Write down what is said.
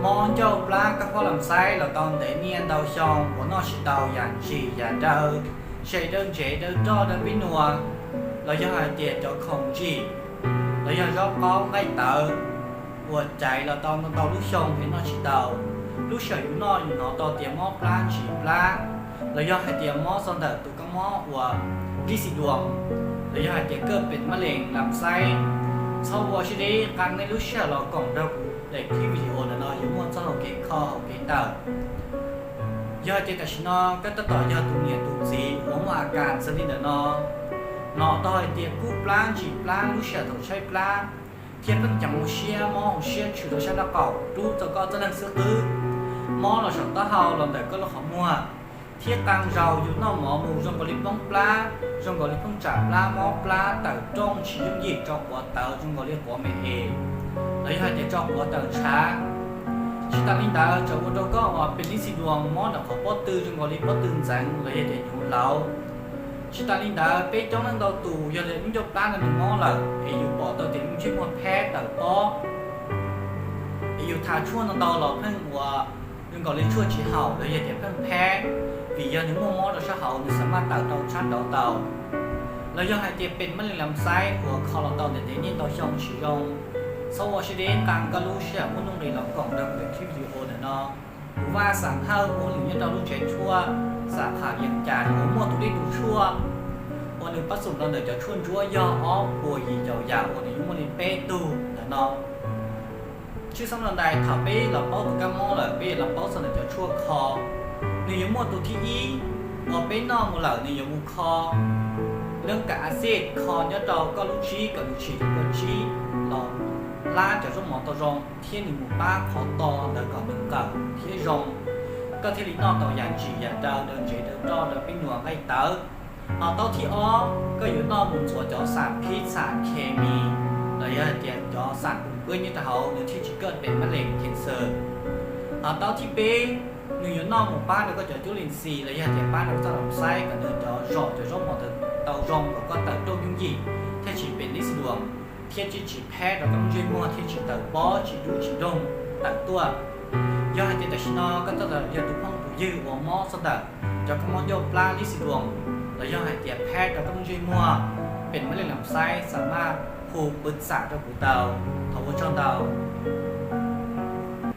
Mob ncauj plab kab mob lam xaib los tau ntev niaj ntau xyoo uas noj tsis tau yam ntsim yam daw, ze daw ntsev daw roj daw peb nuas, los yog hais tias cov khoom ntsim, los yog zaub qaub nqaij tawv uas caiv los tau ntau ntau lub xyoo es noj tsis tau. Lub sij hawm yus noj yus hnov tau tias mob plab ntsim plab, los yog hais tias mob txog ntawm tus kab mob uas lis xis duas, los yog hais tias kab pees mab lees lam xaib, txhob ua siab deb, qee nej lub sij hawm los koom nrog kuv daim clip video ntawm no yuav muaj txoj hau kev kho hau kev ntawm. Yog hais tias tam sim no koj tab tom yog tus niam tus txiv uas muaj a kas xws li ntawm no, hnov tau hais tias kub plab ntsim plab lub sij hawm thaum tshaib plab, thiab pheej ceev hauv siab mob hauv siab tshwm rau sab nraub qaum rub txog koj txoj leeg xwb qwb, mob los saum taub hau los ntawm koj lub qhov muag, thiab qee zaus yus noj mov mus zoo nkaus li poob plab, zoo nkaus li pheej tsam plab mob plab tawm rooj tsis yooj yim, tso quav tawv zoo nkaus li quav me es, los yog hais tias tso quav tawm ntshav. Tsis tas li ntawd tseem ua rau koj uas pees lis xis duas mob ntawm qhov pob tw zoo nkaus li pob tw ntxeev los yog tias nyuv laus. Tsis tas li ntawd peb coob leej ntau tus yog li lub ncauj plab no nws mob lawm es yus pom tau tias lub ntsej muag phab tawm pob, es yus tha tshuaj ntau ntau los pheej ua zoo nkaus li tshuaj tsis haum los yog tias pheej phab, vim yog nws muaj mob rau sab hauv nws xam maj tawm rau sab nraud tau. Los yog hais tias pees mab lees lam xaib uas kho los tau ntev ntev niaj ntau xyoo tsis zoo, txhob ua siab deb, qee koj lub sij hawm muaj nuj nqis los koom nrog kuv daim clip video ntawm no. Kuv Vaj Xam Hawj ua hauj lwm nyob rau lub tsev tshuaj Xam Kham Yees Cas uas muaj tus dej tus tshuaj uas nws pab xum los ntawm cov tshuaj ntsuab yog ob puas yim caum yam uas nws yuav muaj li peb tug ntawm no. Tshwj xeeb rau ntawm thaum peb los paub tus kab mob lawm peb yuav los paub txog ntawm cov tshuaj kho. Nws yuav muaj tus thib ib uas peb noj mus lawm nws yuav mus kho leej kam a xij kho nyob rau koj lub tsib kom nws tsim tus kua tsib los hlab cov zaub mov tau zoo thiab nws mus pab qhov to ntawd kom nws qawm thiab zoo, koj thiaj li noj tau yam ntsim yam daw daw ntsev daw roj daw peb nuas nqaij tawv. Ho taub thib ob koj yuav noj mus ntxuav cov xam phib xam khes mis los yog hais tias cov xam pum pwb nyob rau hauv nws thiaj tsis kab pees mab lees khes xwm. Ho taub thib peb nws yuav noj mus pab rau koj cov cuab lees xis los yog hais tias pab rau koj txoj lam xaib kom nws cov zom cov zaub mov tau zoo kom koj tawm rooj yooj yim thiaj tsis pees lis xis duas, thiab tsis tsis phab rau koj lub ntsej muag thiaj tsis tawm pob tsis dub tsis doog tawm tuaj. Yog hais tias tam sim no koj tab tom yog tus phooj tus ywg uas mob txog ntawm cov kab mob ncauj plab lis xis duas los yog hais tias phab rau koj lub ntsej muag, pees mab lees lam xaib xam maj hu pw xam rau kuv tau. Thov ua tsaug ntau.